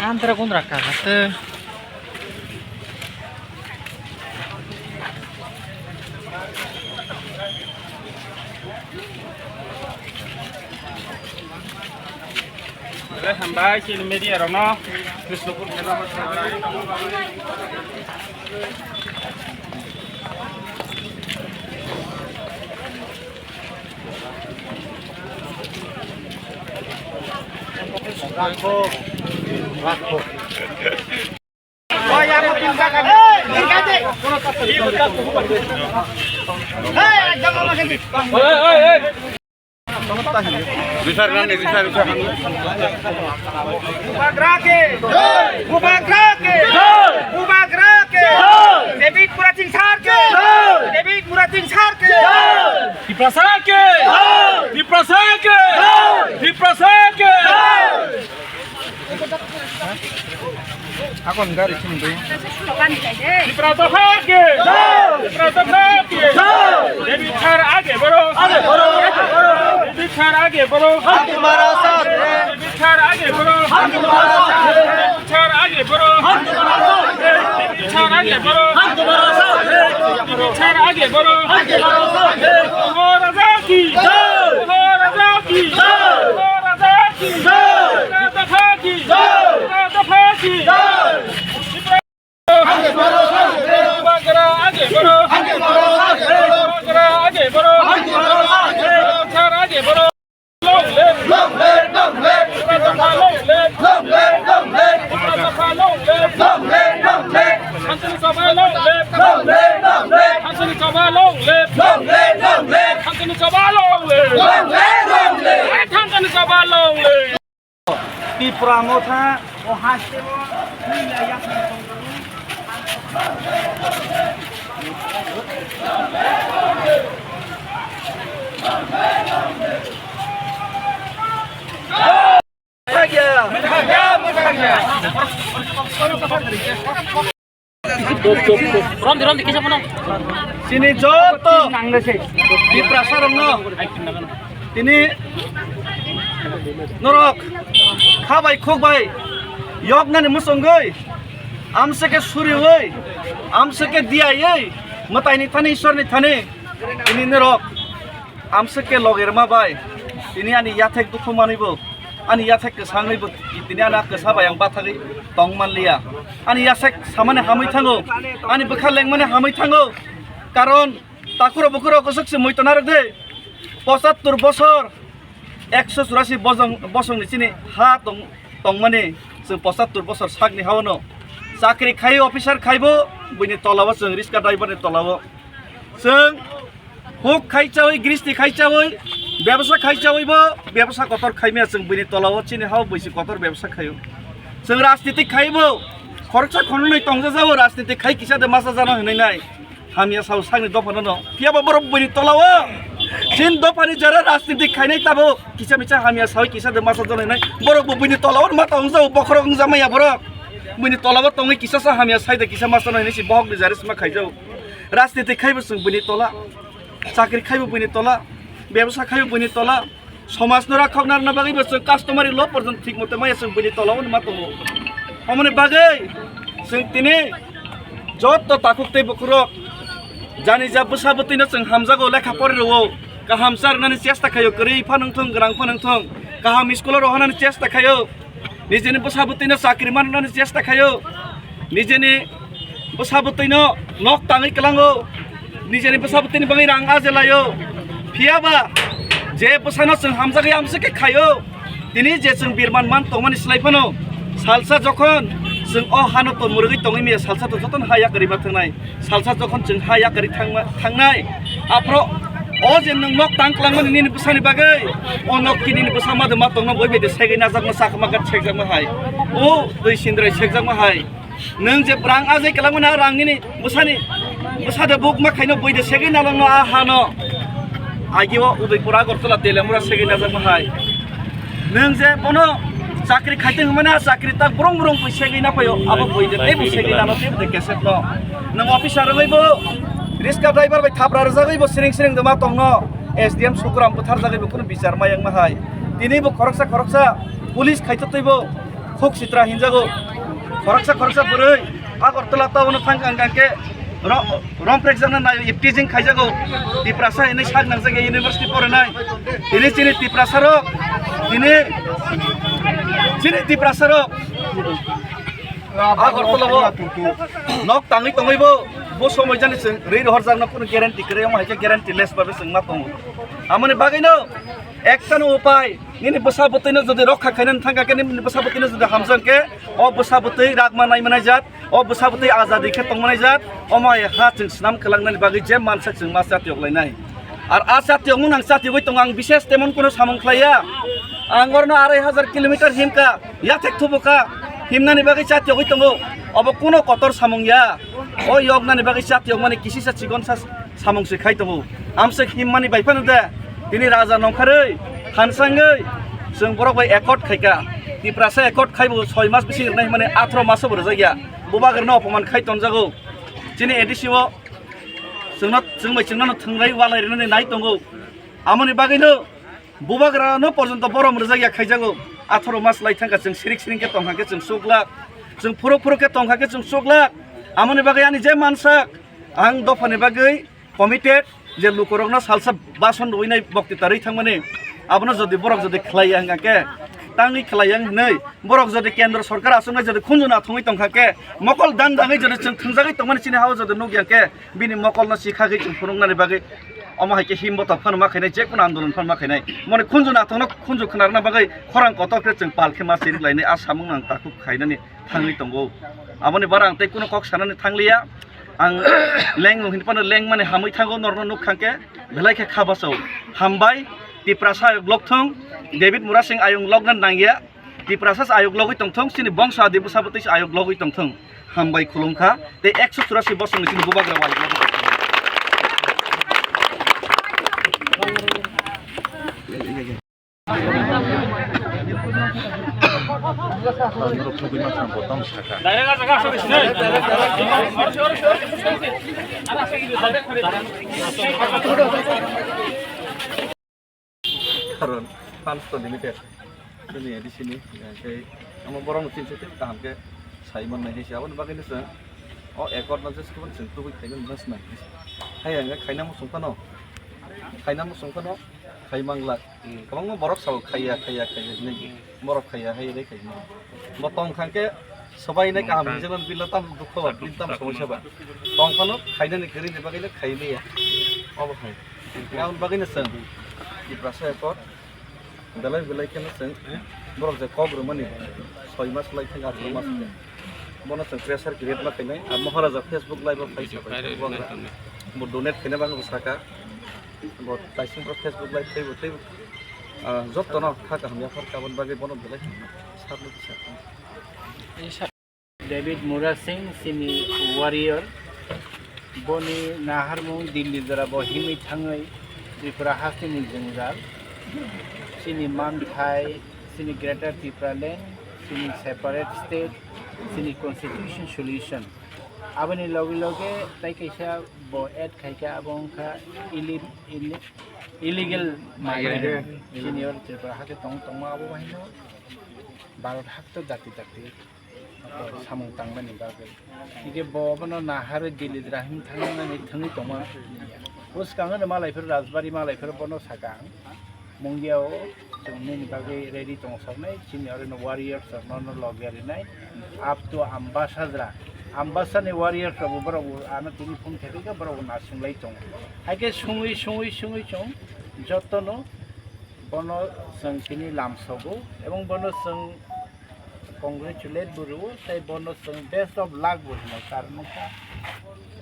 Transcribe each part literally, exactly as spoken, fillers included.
Antra kundra kaka te. Hambai chini media rokno. Krishnapur khela. Bubagra ke! Bubagra ke! Bubagra ke! David Murasing sir ke! David Murasing sir ke! Tiprasa ke! Tiprasa ke! Tiprasa ke! Akon gari sini deh. Tipra dopha ke! Tipra dopha ke! David sir age boro! Age boro! David sir age boro! David sir age boro! David sir age boro! David sir age boro! David sir age boro! Ho raja ki! Ho raja ki! Ho raja ki! Ho raja ki! Tipra dopha ki! Tipra dopha ki! Bubagra age boro! Bubagra age boro! Tipra dopha age boro! Long live! Long live! Long live! Tipra dopha long live! Long live! Long live! Tipra dopha long live! Long live! Long live! Long live! Tipra dopha long live! Long live! Long live! Tipra dopha long live! Long live! Long live! Tipra dopha long live! Long live! Long live! Tipra Motha, o haste o, Romdi, romdi, kisa phano. Chini joto Tiprasa rokno tini norok kha bai khuk bai yoknani mwsongwi amswk khe suriwi amswk khe diyaiwi mwtaini thani Ishwarni thani tini norok amswk khe logerma bai tini ani yathek dukhu manwibo. Ani yathek kwsangwi bo tini ani kwsa bai ang bathagwi tong manliya. Ani yasek samani hamwi thango, ani bwkha lengmani hamwi thango. Karon takhurok bukhurok kwswk se mui tona rwdi. Pochattor bosor, ekso churasi bosong, bosongni chini ha tong, tongmani chwng pochattor bosor sakni haono chakri khai, officer khaibo, buini tolao chwng riska driver ni tolao chwng Huk khai chawi, gristi khai chawi, bebsa khai chawi bo, bebsa kotor khai maya chwng buini tolao chini hao buisi kotor bebsa khaio. Chwng rajniti khai bo, khoroksa khoroknwi tongjajago rajniti khai kisa de masa jano hinwi nai. Hamya sao sakni dopha no no. Phiya ba borok buini tolao. Chin dopha ni jara rajniti khainai tabo kisa misa hamya sao kisa de masa jano hinwi nai. Borok bo buini tolao ma tongjago bokhorok wngja maya borok. Buini tolao tongwi kisa sa hamya sai de kisa masa no hinwi si bohok ni jara sima khaijago. Rajniti khai bo chwng buini tola. Chakri khaibo buini tola, bebsa khaibo buini tola, somajno rakhokna rwna bagwi bo chwng customary law porjonto thik mote maya chwng buini tola hwnwi ma tongo. Omoni bagwi chwng tini joto takhuk tei bukhurok jani ja bwsa bwtwino chwng hamjago, lekha pori rwo, kaham cha rwnani chesta khaio, kwrwi phano wngthong, gwrang phano wngthong, kaham school-o rohornani chesta khaio. Nijini bwsa bwtwino chakri manrwnani chesta khaio. Nijini bwsa bwtwino nok tangwi kwlango. Nijini bwsa bwtwini bagwi rang ajelaio. Phiya ba je bwsano chwng hamjagwi amswk khe khaio. Tini je chwng birman man tongmani slai phano salsa jokhon chwng o hano to mwrwgwi tongwi maya salsa to jotono ha yakarwi ma thangnai. Salsa jokhon chwng ha yakarwi thangma, thangnai, aphro o je nwng nok tang kwlangmani nini bwsani bagwi, o nok kinini bwsa ma de ma tongma boi bai de segwi najakma, sakma gat sekjakma hai. O twi sindrai sekjakma hai. Nwng je brang ajai kwlangmani a rang nini bwsani, bwsa de buk ma khaino boi de segwi nalangno a hano. Agi o Udaipur, Agartala, Telamura segwi najakma hai. Nwng je bono chakri khaitwng hwnmani, a chakri tak brong brong bui segwi na phaio, abo bui de tei bui segwi nano tei bui de cassette no. Nwng officer wngwi bo riska driver bai thapra rwjagwi bo siring siring de ma tongno, S D M Sukuram bwtharjagwi bo kunu bichar ma yang ma hai. Tini bo khoroksa khoroksa police khaito twi bo Khuk sitra hinjago. Khoroksa khoroksa bwrwi Agartala town-o thang kang kang khe ro-, romprek jakna nai, teasing khaijago. Tiprasa hinwi sak nangjak ya university porinai. Tini chini Tiprasa rok, tini chini Tiprasa rok Agartala-o nok tangwi tongwi bo, bo somoi jani chwng rwi rohor jakna kunu guarantee kwrwi, omo hai khe guarantee less babe chwng ma tongo. Amoni bagwino ekta no upai, nini bwsa bwtwi no jodi rokha khainani thang kha khe, nini bwsa bwtwi no jodi hamjak khe, o bwsa bwtwi rak manai manai jat, o bwsa bwtwi azadi khe tong manai jat, omo hai ha chwng swnam kwlangnani bagwi je mansak chwng ma chatiyok lainai. Ar a chatiyok mung nang chatiyogwi tongo, ang bishes temon kuno samung khlaiya. Ang orno arai hajar kilometer himka, yathek thubuka, himnani bagwi chatiyogwi tongo. Obo kuno kotor samung ya. O yoknani bagwi chatiyokmani kisisa chikonsa samung se khai tongo. Amswk himmani bai phano de, tini raja nongkharwi, hansangwi, chwng borok bai accord khaika. Tiprasa accord khaibo soi mas bisi rwnai hwnmani atharo maso bo rwjakya. Bubagrano opoman khai tonjago. Chini A D C o chwngno, chwng bai chwngno thwngrai walai rwnani nai tongo. Amoni bagwino bubagrano porjonto borom rwjakya khaijago. Atharo mas lai thangkha chwng sirik siring khe tongkha khe chwng suklak. Chwng phuruk phuruk khe tongkha khe chwng suklak. Amoni bagwi ani je mansak ang dophani bagwi committed je lukurokno salsa bason rwinai bokti tarwi thangmani, abono jodi borok jodi khlaiya hwnkha khe, tangwi khlaiya hwnwi borok jodi kendro sorkar aswknai jodi khunju nathungwi tongkha khe, mokol dang dangwi jodi chwng thwngjagwi tongmani chini ha-o jodi nukya khe, bini mokolno chikhagwi chwng phunuknani bagwi omo hai khe himbo tok phano ma khainai, jekunu andolon phano ma khainai. Moni khunju nathungno khunju khwnarwna bagwi khorang kotor khe chwng pal khe ma chiriklainai, a samung nang takhuk khainani thangwi tongo. Aboni bara ang tei kunu kok sanani thangliya. Ang leng nung hinphano lengmani hamwi thango, norno nuk thangkhe belai khe kha bachao. Hambai, Tiprasa ayuk lok thung, David Murasing ayung lokna nangya, Tiprasa ayuk logwi tongthung, chini bongso adi bwsa bwtwi ayuk logwi tongthung. Hambai khulumkha, tei ekso churasi bosongni chini bubagra wai. Karon fans to limited. Chini A D C ni, eh, tei omo borok no chini se tei kaham khe sai man nai hai se. Aboni bagwi no chwng o accord no just kubun chwng tubui khaina mas nai hai se. Hai ang khaina muchung phano, khaina muchung phano khai manglak. Hmm. Kwbangma borok sao khaiya, khaiya, khaiya hinwi. Hmm. Borok khaiya, hai re khaiya. Bo tong thang khe sobai nai kaham hinjak nani bilo tam dukho ba, bil tam somosya ba. Tong phano khainani kwrwini bagwi le khai liya. Obo hai. Aboni bagwi no chwng Tiprasa accord belai belai kheno chwng borok je kok rwmani soi mas lai thang, atharo mas thang. Bono chwng pressure create ma khainai. Ar Maharaja Facebook live o phai se phai bo donate khaina bagwi bo saka. Bo taising bo Facebook live tei bo tei bo, ah, jotono kha kaham yaphar kabon bagwi bono belai sabno kisa. David Murasing, chini warrior. Boni naharmung Delhi jora bo himwi thangwi Tripura hasteni jwngjal. Chini manthai, chini Greater Tipraland, chini separate state, chini constitution solution. Aboni loge loge tai kaisa bo add khaikha, abo wngkha illi-, illi-, illegal migrant. Migrant. Chini oro Tripura hake tong tongma abo bahino Bharat hakto jati jati samung tangmani bagwi. Hingke bo abono naharwi Delhi drahim thangnani thangwi tongma. Bwskango no malaiphuru Rajbari malaiphuru bono sakang. Mungia o chwng nini bagwi ready tong saknai, chini oro no warriors rok no, no loge rinai. Up to Ambasa jora. Ambasa ni warriors rok bo borok bo ano tini phone khe khe borok bo nasinglai tongo. Hai khe sungwi, sungwi, sungwi chwng joto no bono chwng tini lamsogo, ebong bono chwng congratulate bo rwo, tei bono chwng best of luck bo hino, karon wngkha.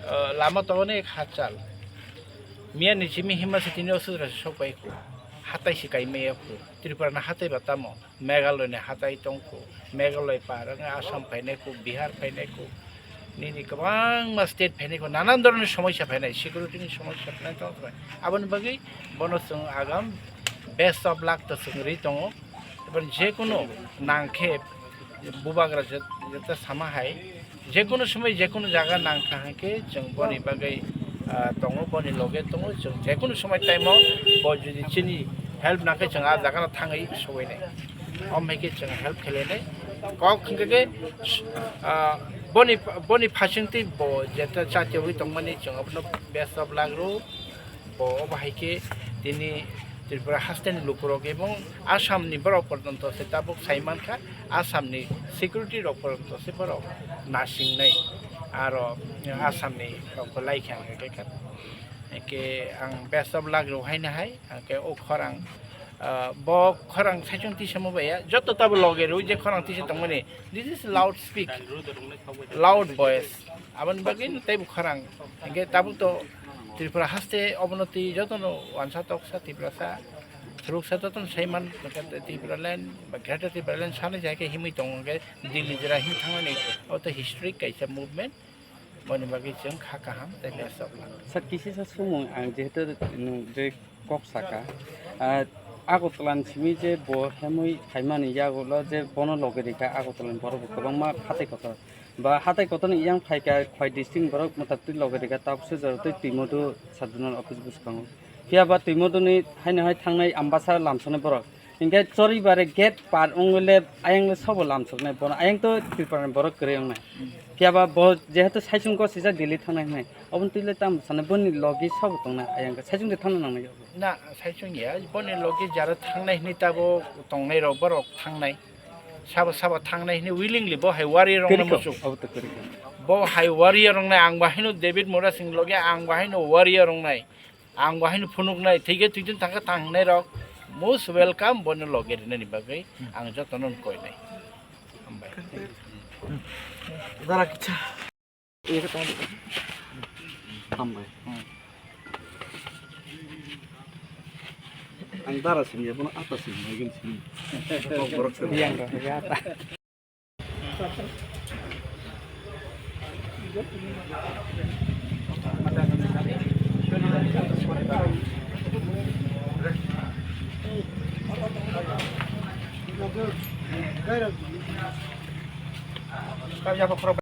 Ah, lama tongo ni khachal. Miya ni simi hima se tini o sudra se sok bai kho. Hatai se kai maya kho. Tripura na hatai ba tamo. Meghalaya ni hatai tong kho. Meghalaya par wngkha Assam phainai kho, Bihar phainai kho. Nini kwbangma state phainai kho. Nanan dhoronni somosya phainai. Security ni somosya phainai tong kho. Aboni bagwi bono chwng agam best of luck to chwng ri tongo. Eboni jekunu nangkhe bubagra jet-, jeta sama hai, jekunu somoi jekunu jaga nangkha hai khe chwng boni bagwi, ah, tongo, boni loge tongo, chwng jekunu somoi time o bo jodi chini help nangkhe chwng ah jaga no thangwi sobainai. Om hai khe chwng help khlainai. Kok hwnkhe khe, ah, boni, boni phasingtwi bo jeta chatiyawi tongmani chwng abono best of luck rw. Bo obo hai khe tini Tripura hasteni lukurok ebong Assamni borok porjonto se tabuk sai mankha, Assamni security rok porjonto se borok nasingnai, aro Assamni rokbo laikha hwnkhe kha. Hwnkhe ang best of luck rw haino hai, hwnkhe o khorang, ah, bo khorang saichung tisamo baiya, joto tabo loge rw je khorang tisa tongmani, this is loud speak, loud voice. Aboni bagwi no teibo khorang. Hingke tabuk to Tripura haste obono twi jotono wansa toksa Tiprasa, thuruksa jotono saiman, Tipraland ba Greater Tipraland sana jai khe himwi tongo, hingke Delhi jera him thangmani, o to historic kaisa movement, boni bagwi chwng kha kaham tei best of luck. Sir, kisisa sumung ang jehetu nwng je kok saka, ah, Agartala ni simi je bo hemwi phaimani yagulo je bono loge rikha Agartala ni borok bo kwbangma phatai kotor. Ba hatai kotorni yang phaikha khoi district borok mwtaktwi loge rikha tabukse jora twi twimo do sub zonal office bwskango. Phiya ba twimo doni haino hai thangnai Ambasa lamsoknai borok. Hinkhe chori bare gate par wngwi le ayang le sobo lamsoknai bono ayang to Tripura ni borok kwrwi wngnai. Phiya ba bo jehetu saichung gosijak Delhi thangnai hinwi oboni twi le tamo sanai boni logi sobo tongnai ayang khe saichung de thangna nangnai. Na, saichung ya, boni logi jara thangnai hinwi tabo tongnai rok borok thangnai. Sabo sabo thangnai hinwi willingly bo hai warrior rok Kwrwi no ko, muchung. Abo to kwrwi ko. Bo hai warrior rok nai ang bahino David Murasing logi ang bahino warrior rok nai. Ang bahino phunuk nai. Thike tuitin thangka thangnai rok. Most welcome bono logi rinani bagwi ang jotono koi nai. Hambai. Dara kicha. Hambai. Ang dara simi ya, bono ata simi ya, gini simi. Borok simi. Yang rasa ata. Kaya apa kurang